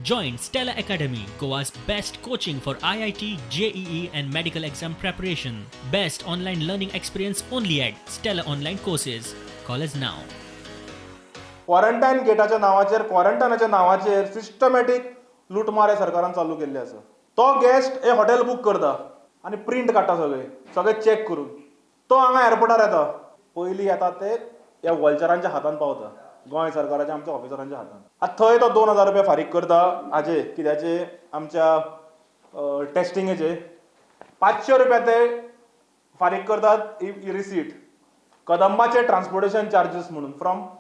Join Stella Academy, Goa's best coaching for IIT, JEE, and medical exam preparation. Best online learning experience only at Stella Online Courses. Call us now. Quarantine गेटाच्या नांवाचेर, क्वॉरंटायनाच्या नांवाचेर systematic लुटमार हे सरकारान चालू केल्ली आसा. तो गेस्ट हे हॉटेल बूक करता आनी प्रिंट काडटा सगळे सगळे चॅक करून. तो हांगा एअरपोर्टार येता, पयलीं येता ते ह्या वल्चरांच्या हातान पावता, गोंय सरकाराच्या आमच्या ऑफिसरांच्या हातान. आतां थंय तो 2000 रुपया फारीक करता हाजे कित्याचे, आमच्या टेस्टिंगेचे 500 रुपया ते फारीक करतात ही रिसीट, कदंबाचे ट्रान्सपोर्टेशन चार्जीस म्हणून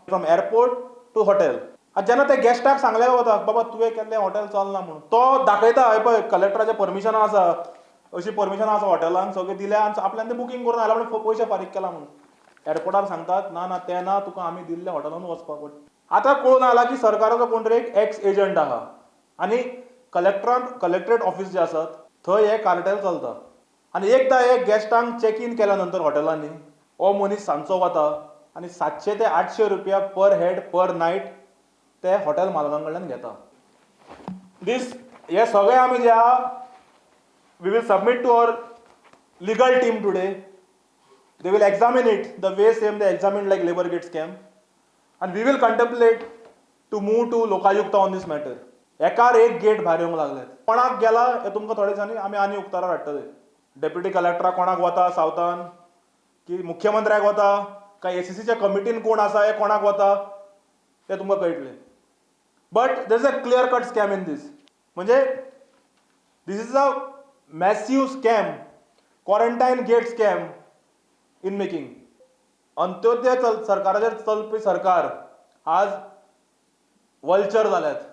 from airport to hotel. आतां जेन्ना ते गेस्टाक सांगले वता, बाबा तुवें केल्लें हॉटेल चलना म्हणून, तो दाखयता, हय पळय कलेक्टराचें परमिशनां आसा, अशी परमिशनां आसा हॉटेलान, सगळें दिल्या आनी आपल्यान तें बुकींग करून आयला म्हणून पयशे फारीक केला म्हणून. एअरपोर्टार सांगतात, ना ना तें ना, तुका आमी दिल्ल्या हॉटेलान वचपाक पडटा. आतां कळून आयला की सरकाराचो कोण तरी एक एक्स एजंट आहा आनी कलेक्टरान कलेक्टरेट ऑफिस जे आसात थंय हे कार्टेल चलता. आनी एकदां हे गेस्टांक चॅक इन केल्या नंतर हॉटेलांनी हो मनीस सांजचो वता आनी 700 ते 800 रुपया पर हेड पर नायट ते हॉटेल मालकां कडल्यान घेता. दीस हे सगळे आमी जे आहा, we will submit to our legal team today. They will examine it the way same they examine like labour gate scam, and we will contemplate to move to Lokayukta on this matter. एकार एक get भायर येवंक लागल्यात. कोणाक गेला हें तुमकां थोड्या दिसांनी आमी आनी उक्ताडार हाडटले. डेप्युटी कलेक्टराक कोणाक वता सावथान, की मुख्यमंत्र्याक वता, काय एसीसीच्या कमिटीन कोण आसा हे कोणाक वता तें तुमकां कळटलें. But there is a clear cut scam in this. म्हणजे this is a massive scam, quarantine gate scam in making. Antyodaya चल सरकाराचेर चलपी सरकार आज वल्चर जाल्यात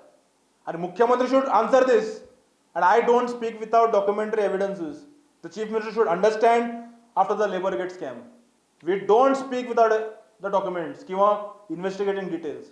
आनी मुख्यमंत्री should answer this. And I don't speak without documentary evidences. The chief minister should understand, after the labour gate scam, we don't speak without the documents किंवा investigating details.